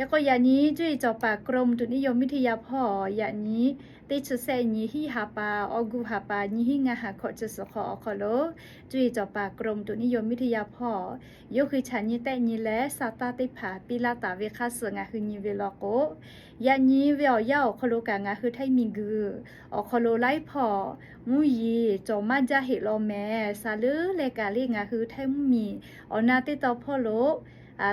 Hk'e k'o yaꞈ nyi cuˇ yiˍ cawˬ paˍ กรมอุตุนิยมวิทยา hpawˇ yaꞈ nyi teˇ chi sehˆ nyi hiˉ ha pa, awˬ guˇ ha pa nyi hiˉ ngaˇ ha hkawꞈ chi suhˍ hk'aw awˬ hk'aw lo, cuˇ yiˍ cawˬ paˍ กรมอุตุนิยมวิทยา hpawˇ yawˇ hui chaꞈ nyi tehˆ nyi leh sa taˇ teˇ hpaˍ piˇ laˇ taˍ ve hk'aˇ suh ngaˬ hui nyi ve law k'o, yaꞈ nyi ve awˬ yanˇ awˬ hk'aw lo kaꞈ ngaˬ hui Htaiˇ miˬguiˬ awˬ hk'aw lo laiˉ hpawˇ mvuhˇ yeˬ cawˬ maˇ jaˇ heˆ law mehˍ. Saˍ leuˉ leh kaꞈ le ngaˬ hui Htaiˇ mvuhˇmiˬ awˬ na teˇ taw hpawˇ lo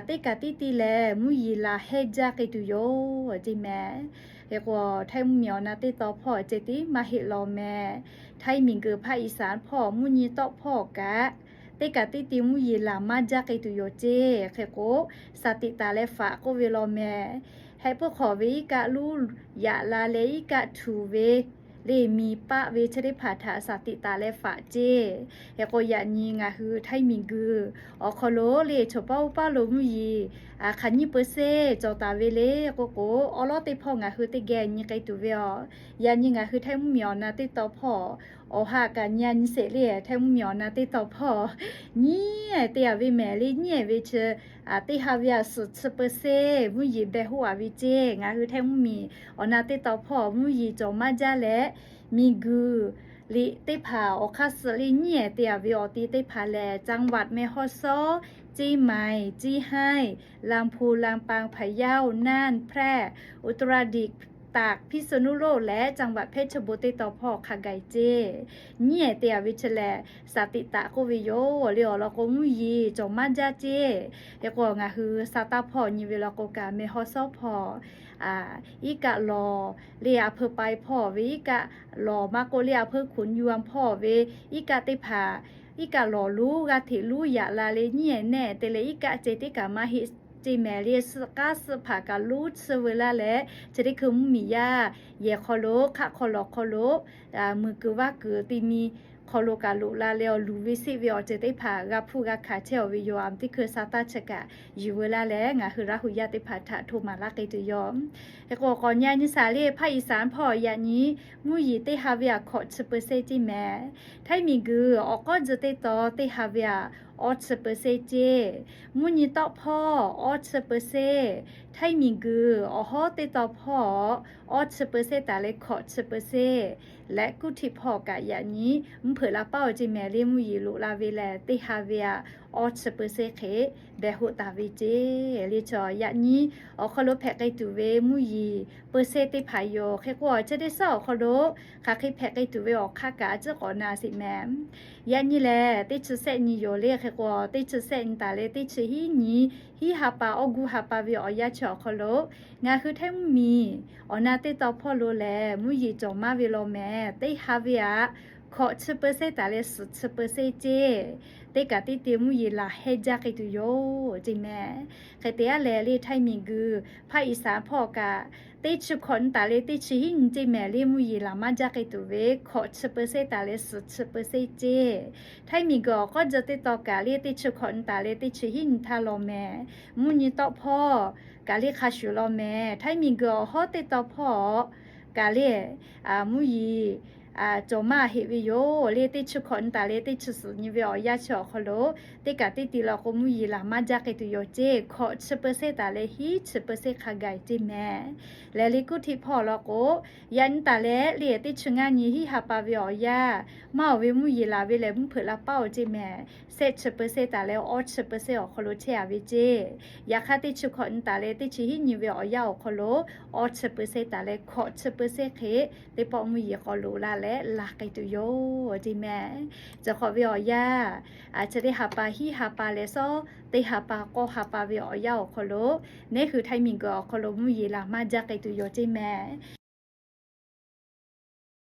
teˇ kaꞈ tiˉ ti leh mvuhˇ yeˬ laˬ hehˇ jaˇ k'ai tuˬ yoˬ ceˇ mehˍ. Hk'e k'o Htaiˇ mvuhˇmiˬ awˬ na teˇ taw hpawˇ ceh tiˉ maˇ heˆ law mehˍ. Htaiˇ miˬguiˬ ภาคอีสาน hpawˇ mvuhˇ nyi tawˆ hpawˇ kaꞈ teˇ kaꞈ tiˉ ti mvuhˇ yeˬ laˬ maˇ jaˇ k'ai tuˬ yoˬ ceˇ. Hk'e k'o, saˍ tiꞈ taˍ leh faꞈ k'oˆ ve law mehˍ. Heh puiˉ hk'awꞈ ve iˉ kaˆ luˉ yaꞈ la leh iˉ kaˆ htuꞈ ve le miˬ paˆ ve chi teˇ hpaˍ htaꞈ saˍ tiꞈ taˍ leh faꞈ ceˇ. Hk'e k'o yaꞈ nyi ngaˬ hui Htaiˇ miˬguiˬ awˬ hk'aw lo le choˬ paˉ oˇ paˉ lo mvuhˇ yeˬ hk'aˬ nyiˇ เปอร์เซ็นต์ cawˬ taˍ ve le k'oˆ k'o, awˉ lawˉ teˇ hpawˇ ngaˬ hui teˇ geh nyi k'ai tuˬ ve aˬ. Yaꞈ nyi ngaˬ hui Htaiˇ mvuhˇmiˬ awˬ na teˇ taw hpawˇ awˬ ha kaꞈ nyi a nyi sheˍ le, Htaiˇ mvuhˇmiˬ awˬ na teˇ taw hpawˇ nyiˉ ehˍ te a ve mehˍ le. Nyiˉ ehˍ ve chi teˇ ha ve aˬ suhˍ chi เปอร์เซ็นต์ mvuhˇ yeˬ behˬ hoˆ a ve ceˇ. Ngaˬ hui Htaiˇ mvuhˇmiˬ awˬ na teˇ taw hpawˇ mvuhˇ yeˬ cawˬ maˇ jaˇ leh, miˬguiˬ liꞈ teˇ hpaˍ awˬ hk'aˇ suh le nyiˉ ehˍ te a ve awˬ ti teˇ hpaˍ lehˬ, จังหวัดแม่ฮ่องสอน, เชียงใหม่, เชียงราย, ลำพูน, ลำปาง, พะเยา, น่าน, แพร่, อุตรดิตถ์, ตาก, พิษณุโลก leh จังหวัดเพชรบูรณ์ teˇ taw hpawˇ hk'a gaˬ ceˇ. Nyiˉ ehˍ te a ve chi lehˬ saˍ tiꞈ taˍ k'oˆ ve yoˬ le. Awˬ lawn k'o mvuhˇ yeˬ cawˬ maˇ jaˇ ceˇ. Hk'e k'o ngaˬ hui sa taˇ hpawˇ nyi ve law k'o kaꞈ แม่ฮ่องสอน hpawˇ iˉ kaˆ lawˬ le, a hpeu pai hpawˇ ve iˉ kaˆ lawˬ maˇ k'oˆ le, a hpeu ขุนยวน hpawˇ ve iˉ kaˆ teˇ hpaˍ iˉ kaˆ lawˬ luˉ g'a hteꞈ luˉ yaꞈ la le nyiˉ ehˍ nehˆ te leh iˉ kaˆ ceh tiˉ kaꞈ maˇ heˆ ceˇ mehˍ le. Suhˆ k'aˉ suhˆ hpaˍ kaꞈ luˉ tsuhˇ veu laˇ leh, chi teˇ hkui mvuhˇmiˬ yaˇ yehˬ hk'aw lo hk'aˆ hk'aw lawˬ hk'aw lo muiˬ kuiˬ vaˇ kuiˬ te mi hk'aw lo kaꞈ loꞈ la leh awˬ luˬ ve seˆ ve awˬ ceuˬ teˇ hpaˍ g'a hpuˇ g'a hkanˍ chehˇ a ve yoˬ. A mvuhˇ teˇ hkui sa taˇ chi kaꞈ yuˬ veu laˇ leh ngaˬ hui Laˇ huˍ yaˇ teˇ hpaˍ htaꞈ hto maˍ laˇ k'ai tuˬ yoˬ. Hk'e k'o k'awꞈ nyi a nyi shaˍ le ภาคอีสาน hpawˇ yaꞈ nyi mvuhˇ yeˬ teˇ ha ve aˬ hkawꞈ chi เปอร์เซ็นต์ ceˇ mehˍ. Htaiˇ miˬguiˬ awˬ k'awˉ tcuh teˇ taw teˇ ha ve aˬ awˇ chi เปอร์เซ็นต์ ceˇ. Mvuhˇ nyi tawˆ hpawˇ awˇ chi เปอร์เซ็นต์, Htaiˇ miˬguiˬ awˬ hawˉ teˇ taw hpawˇ awˇ chi เปอร์เซ็นต์ taˍ leh hkawꞈ chi เปอร์เซ็นต์ leh kuˇ htiˆ hpawˇ kaꞈ yaꞈ nyi mvuhˇ hpeuꞈ la paˉ oˬ ceˇ mehˍ le. Mvuhˇ yeˬ loꞈ la ve lehˬ teˇ ha ve aˬ awˇ chi เปอร์เซ็นต์ hk'e behˬ hoˆ taˍ ve ceˇ. Le chaw yaꞈ nyi awˬ hk'aw lo hpehꞈ k'ai tuˬ ve mvuhˇ yeˬ เปอร์เซ็นต์ teˇ hpaˍ yoˬ. Hk'e k'o awˬ chi teˇ suhˉ awˬ hk'aw lo hk'aˬ hk'e hpehꞈ k'ai tuˬ ve awˬ hk'aˇ kaꞈ a ciˉ k'awꞈ na sheˍ mehˍ. Yaꞈ nyi lehˬ teˇ chi sehˆ nyi yoˬ le. Hk'e k'o teˇ chi sehˆ nyi taˍ leh teˇ chi hiˉ nyi hiˉ ha pa awˇ guˇ ha pa ve awˬ yanˇ chi awˬ hk'aw lo ngaˬ hui Htaiˇ mvuhˇmiˬ awˬ na teˇ taw hpawˇ lo lehˬ mvuhˇ yeˬ cawˬ maˇ ve law mehˍ. Teˇ ha ve aˬ hkawꞈ chi เปอร์เซ็นต์ taˍ leh suhˍ chi เปอร์เซ็นต์ ceˇ. Teˇ kaꞈ tiˉ te mvuhˇ yeˬ laˬ hehˇ jaˇ k'ai tuˬ yoˬ ceˇ mehˍ. Hk'e te aˉ lehˬ le Htaiˇ miˬguiˬ ภาคอีสาน hpawˇ kaꞈ teˇ chi hkawꞈ nyi taˍ leh teˇ chi hiˉ nyi ceˇ mehˍ le. Mvuhˇ yeˬ laˬ maˇ jaˇ k'ai tuˬ ve hkawꞈ chi เปอร์เซ็นต์ taˍ leh suhˍ chi เปอร์เซ็นต์ ceˇ. Htaiˇ miˬguiˬ awˬ k'awˉ tcuh teˇ taw kaꞈ le teˇ chi hkawꞈ nyi taˍ leh teˇ chi hiˉ nyi htaˇ law mehˍ. Mvuhˇ nyi tawˆ hpawˇ kaꞈ le hk'a shuˍ law mehˍ. Htaiˇ miˬguiˬ awˬ hawˉ teˇ taw hpawˇ kaꞈ le mvuhˇ yeˬ cawˬ maˇ heˆ ve yoˬ le. Teˇ chi hkawꞈ nyi taˍ leh teˇ chi suhˍ nyi ve awˬ yanˇ chi awˬ hk'aw lo teˇ kaꞈ tiˉ ti law k'o mvuhˇ yeˬ laˬ maˇ jaˇ k'ai tuˬ yoˬ ceˇ. Hkawꞈ chi เปอร์เซ็นต์ taˍ leh hiˉ chi เปอร์เซ็นต์ hk'a gaˬ ceˇ mehˍ. Lehˬ le kuˇ htiˆ hpawˇ law k'o yaꞈ nyi taˍ leh le teˇ chi ngaˇ nyi hiˉ ha pa ve awˬ yanˇ maˇ oˬ ve mvuhˇ yeˬ laˬ ve lehˬ mvuhˇ hpeuꞈ la paˉ oˬ ceˇ mehˍ. Sehˆ chi เปอร์เซ็นต์ taˍ leh awˇ chi เปอร์เซ็นต์ awˬ hk'aw lo chehˇ a ve ceˇ. Yaꞈ hk'aˇ teˇ chi hkawꞈ nyi taˍ leh teˇ chi hiˉ nyi ve awˬ yanˇ awˬ hk'aw lo awˇ chi เปอร์เซ็นต์ taˍ leh hkawꞈ chi เปอร์เซ็นต์ hk'e teˇ pawˆ mvuhˇ yeˬ k'awꞈ loꞈ la leh laˬ k'ai tuˬ yoˬ ceˇ mehˍ. Chi hk'awꞈ ve awˬ yanˇ chi teˇ ha pa hiˉ ha pa leh sawˉ teˇ ha pa k'awˇ ha pa ve awˬ yanˇ awˬ hk'aw lo neˉ hui Htaiˇ miˬguiˬ awˬ hk'aw lo mvuhˇ yeˬ laˬ maˇ jaˇ k'ai tuˬ yoˬ ceˇ mehˍ.